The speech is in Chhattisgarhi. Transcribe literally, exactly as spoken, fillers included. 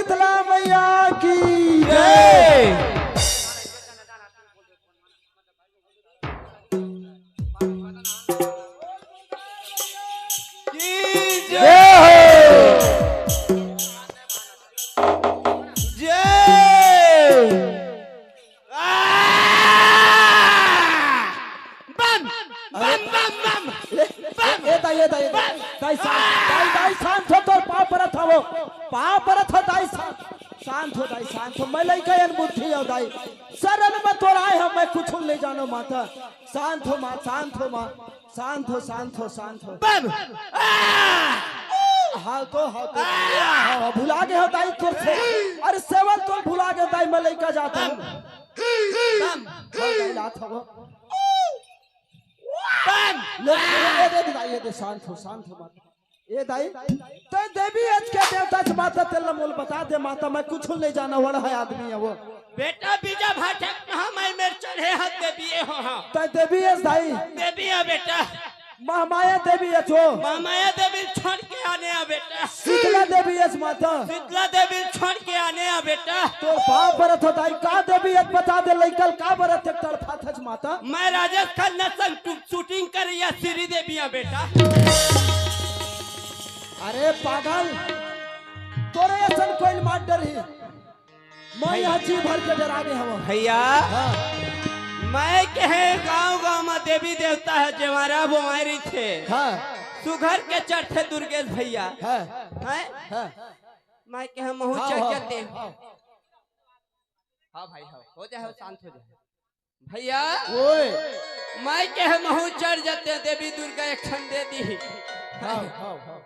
शीतला मैया की जय। की जय हो। जय। आ! बम! बम, बम, बम! ए, ए, ए, दाई, ए, दाई, ए, दाई, दाई, शांत, दाई, दाई, शांत हो, तोर पाँव परत हवो। पाँव परत हो, दाई, शांत, शांत हो, दाई, शांत हो। मैं लइका अन बुद्धि हो, दाई। शरण में तोर आए हँव, मैं कुछु नहीं जानों, माता। शांत हो, माँ, शांत हो, माँ। शांत हो, शांत हो, शांत हो। बम! आ! हाँ तो, हाँ तो। आ! हाँ, हाँ, भुला गे हो, दाई, तोर से। अरे, सेवल तोर भुला गे, दाई, मैं लइका जात हँव। बम! हाँ, दाई, जात हँव। बम! ले, ए, ए, ए, दाई, ए, दे, शांत हो, शांत हो, माता। ए, दाई, तैं देवी अच के देवता अच माता, तेला मोला बता दे, माता, मैं कुछु नहीं जानों, वड़ है आदमी है वो। बेटा, बीजा भाटे महामाई मेर चढ़े हाथ देवी हो, हाँ। तैं देवी अच, दाई। देवी है, बेटा। महामाया देवी अच वो। महामाया देवी छोड़ के आने आ, बेटा। शीतला देवी अच, माता। शीतला देवी छोड़ के आने आ, बेटा। तोर पाँव परत हों, दाई, का देवी अच, बता दे, लइका ल का बर अतेक तड़फाथस, माता। मैं राजेश खन्ना संग टू-, shooting करइया श्रीदेवी हँव, बेटा। अरे पागल, तोरे असन कोई ल मार डरही। मैं भाई। यहाँ जी भर के डरा गे हँव। भैया, हाँ। मैं कहे गाँव गाँव में देवी देवता हे, जेवारा बोमारी थे। हाँ। सुघर के चढ़थे दुर्गेश भैया। हाँ। हैं? हाँ। मैं कहे महूँ हाँ, चढ़ हाँ, जाते। हाँ। हाँ भाई, हाँ। हो जाए, हो, शांत हो जाए। भैया, ओए। मैं कहे महूँ चढ़ जाते, देवी दुर्गा एक क्षण दे दी। हाँ, हाँ, हाँ।